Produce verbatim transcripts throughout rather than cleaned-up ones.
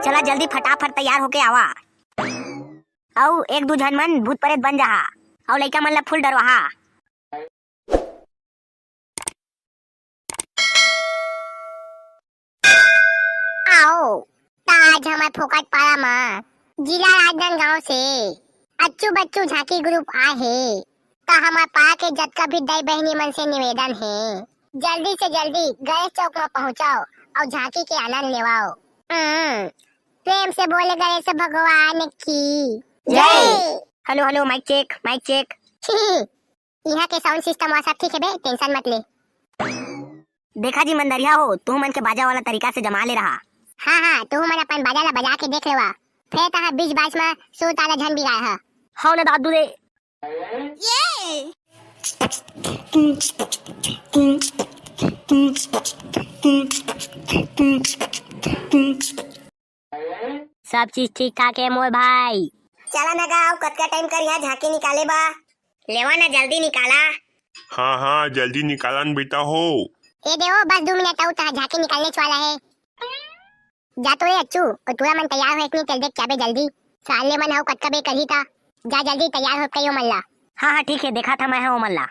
चला जल्दी फटाफट तैयार होके आवा। अउ एक दू झन मन भूत प्रेत बन जाहा, अउ लइका मन ला फूल डरवाहा। आओ, त आज हमर फोकट पारा म जिला राजनांदगांव से अच्छू बच्चू झांकी ग्रुप आए हे। त हमर पारा के जतका भी दाई बहिनी मन से निवेदन हे, जल्दी से जल्दी गणेश चौक म पहुंचव अउ झांकी के आनंद लेवव। हम्म, प्रेम से बोले गणेश भगवान की जय। Hello hello, mike check, mike check. इहाँ के साउंड सिस्टम वा सब ठीक हे बे, टेंशन मत ले। देखा जी मंदरिया हो, तुहू मन के बाजा वाला तरीका से जमा ले रहा। हाँ हाँ, तुहू मन अपन बाजा ला बजा के देख लेवा। फेर तहाँ बीच बाच म सुर ताला झन बिगाड़हा। हव न दादू रे। ये सब चीज ठीक ठाक हे मोर भाई। चला न गा, अउ कतका टाइम करिहा झांकी निकाले बा? लेवा न, जल्दी निकाला। हाँ हाँ, जल्दी निकाला न बेटा हो। ए देवो, बस दू मिनट अउ, तहाँ झांकी निकलने वाला हे। जा तो रे अच्छू, अउ टूरा मन तैयार होय कि नहीं, चल देख के आबे जल्दी। साले मन हव कतका बे करही त। जा जल्दी तैयार होय कहियो मन ला। हाँ हाँ ठीक हे, देखाथँव मैं ह ओमन ला।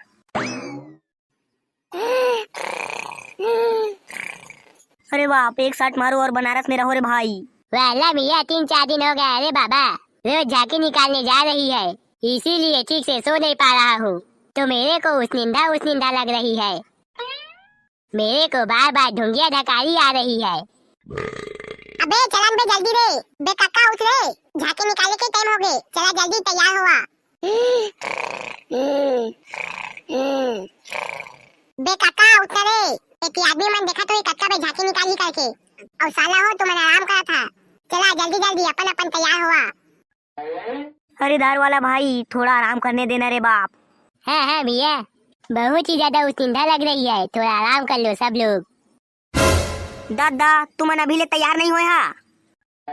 अरे बाप, एक साट मारो अउ बनारस में रहो रे भाई। वाला भैया, तीन चार दिन हो गया। अरे बाबा, वो झांकी निकालने जा रही है, इसीलिए ठीक से सो नहीं पा रहा हूँ, तो मेरे को उसनिंदा उसनिंदा लग रही है। मेरे को बार बार ढुंगिया ढकारी आ रही है। अबे चलन बे जल्दी रे, बे काका उठ रे, झांकी निकाले के टाइम हो गए, चला जल्दी तैयार होवा। बे काका उठ रे, एती आदमी मन देखत होही कतका बे झांकी निकाली करके, अउ साला हो तुमन आराम करत हा, चला जल्दी जल्दी अपन अपन तैयार होवा। अरे दार वाला भाई, थोड़ा आराम करने देना रे बाप। हाँ हाँ भैया, बहुत ही ज्यादा उसिंधा लग रही है, थोड़ा आराम कर लो सब लोग। दादा, तुमन अभी ले तैयार नहीं होय हा? ए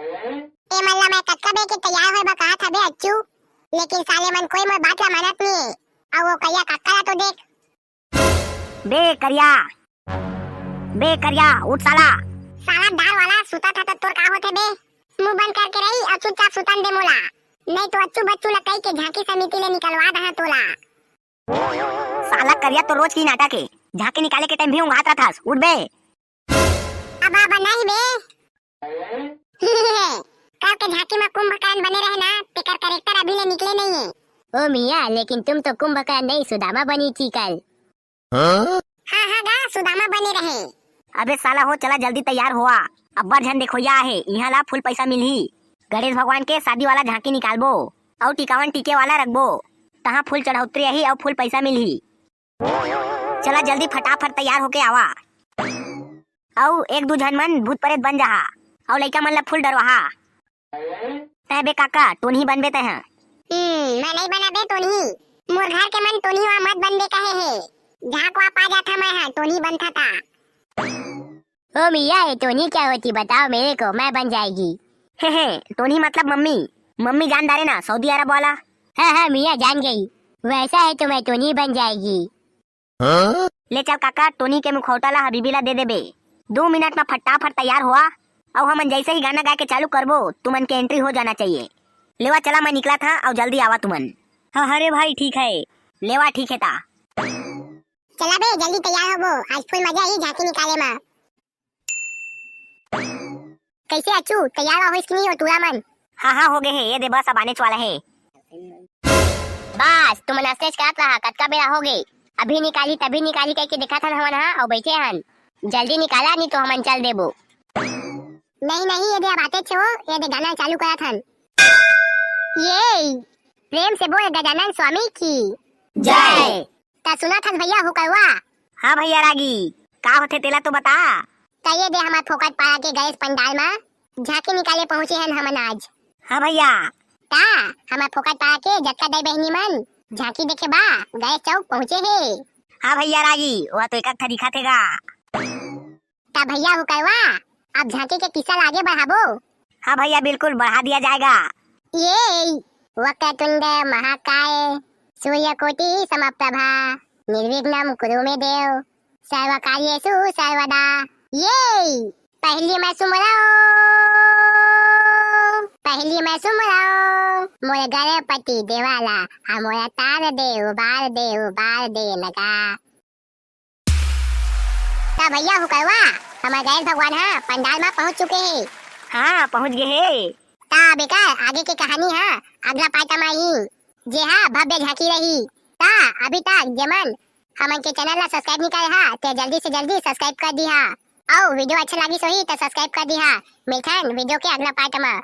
मन ला मैं कतका बेर के तैयार होय बर कहत हबे अच्छू, लेकिन साले मन कोई मोर बात ला मानत नहीं है। अउ वो करिया काका ला तो देख। बे करिया, बे करिया, उठ साला। साला दार वाला, सुता था तो तोर का होथे बे? मुंह बंद करके रही अउ चुपचाप सुतन दे मोला, नहीं तो अच्छू बच्चू ला कही के झांकी समिति ले निकलवा दहा तोला। साला करिया तो रोज की नाटक है, झांकी निकाले के टाइम भी उंघात रहथस, उठ बे। अब अब नहीं बे। कल के झांकी में कुंभकर्ण बने रहे ना, तेकर करेक्टर अभी ले निकले नहीं है। ओ मियाँ, लेकिन तुम तो कुंभकर्ण नहीं, सुदामा बनी थी कल। हाँ? हाँ हाँ गा, सुदामा बने रहे। अबे साला हो, चला जल्दी तैयार होवा, अब्बड़ झन देखोइया आहे, इहाँ ला फुल पैसा मिलही। गणेश भगवान के शादी वाला झांकी निकालबो, अउ टिकावन टीके वाला रखबो, तहाँ फुल चढ़ौतरी आही अउ फुल पैसा मिलही। चला जल्दी फटाफट तैयार होके आवा। अउ एक दू झन मन भूत प्रेत बन जाहा, अउ लइका मन ला फूल डरवाहा। तै बे काका, टोनही बनबे तै ह। हम्म, मैं नहीं बना बे टोनही। मोर घर के मन टोनही वा मत बनबे कहे हे। झांक वा पा जाथा मैं ह, टोनही बनथा ता। ओ मियाँ, ये टोनी क्या होती बताओ मेरे को, मैं बन जाएगी। हे हे, टोनी मतलब मम्मी। मम्मी जान डारे ना, सऊदी अरब वाला। हाँ हाँ मियाँ, जान गई। वैसा है तो मैं टोनी बन जाएगी। ले चल काका, टोनी के मुखौटा ला हबीबी ला दे देबे। दू मिनट में फटाफट तैयार होवा, अउ हमन जैसे ही गाना गाए के चालू करबो, तुमन के एंट्री हो जाना चाहिए। लेवा चला, मैं निकला था, अउ जल्दी आवा तुमन। हाँ, अरे भाई, ठीक है। लेवा, ठीक है ता। चला बे, जल्दी तैयार होबो, आज फुल मजा आही झांकी निकाले मा। कैसे अचू, तैयार होइस कि नहीं हो टूरा मन? हाँ, हाँ, हो गए है, ये दे बस अब आने वाला है। बस, तुमन अस्तेच करत रहा, कतका बेरा हो गए। अभी निकाली, तभी निकाली कह के देखत हन हमन हा, अउ बैठे हन। जल्दी निकाला, नहीं तो हमन चल देबो। नहीं, नहीं, ये दे अब आते छे वो, ये दे गाना चालू करत हन। ये, प्रेम से बोल गजानन स्वामी की जय। त सुनत हस भैया हुकरवा? हाँ भैया रागी, का होथे तेला तो बता। त ये दे हमर फोकट पारा के गणेश पंडाल मा झांकी निकाले पहुंचे हन हमन आज। हाँ भैया। त हमर फोकट पारा के जतका दाई बहिनी मन झांकी देखे बा गणेश चौक पहुंचे हे। हाँ भैया रागी, वह तो एक ठा दिखत हे गा। त भैया हुकरवा, अब झांकी के किस्सा ला आगे बढ़ाबो। हाँ भैया, बिल्कुल बढ़ा दिया जाएगा। ये वक्रतुंड महाकाय सूर्यकोटि समप्रभा निर्विघ्नं कुरु मे देव। सर्वकार्येषु सर्वदा। ये पहली मैं सुमरव, पहली मैं सुमरव मोर गणपति देवा ला, हमोला तार दे, उबार दे, उबार दे न गा। त भैया हुकरवा, हमर गणेश भगवान ह पंडाल म पहुंच चुके हे। हाँ, पहुंच गे हे। त अब एकर आगे के कहानी ह अगला part म आही, जे ह भव्य झांकी रही। त अभी तक जेमन हमन के channel ला subscribe नइ करे हा, ते जल्दी से जल्दी subscribe कर दिहा। अउ video अच्छा लागिस होही त subscribe कर दिहा। मिलथन video के अगला part म।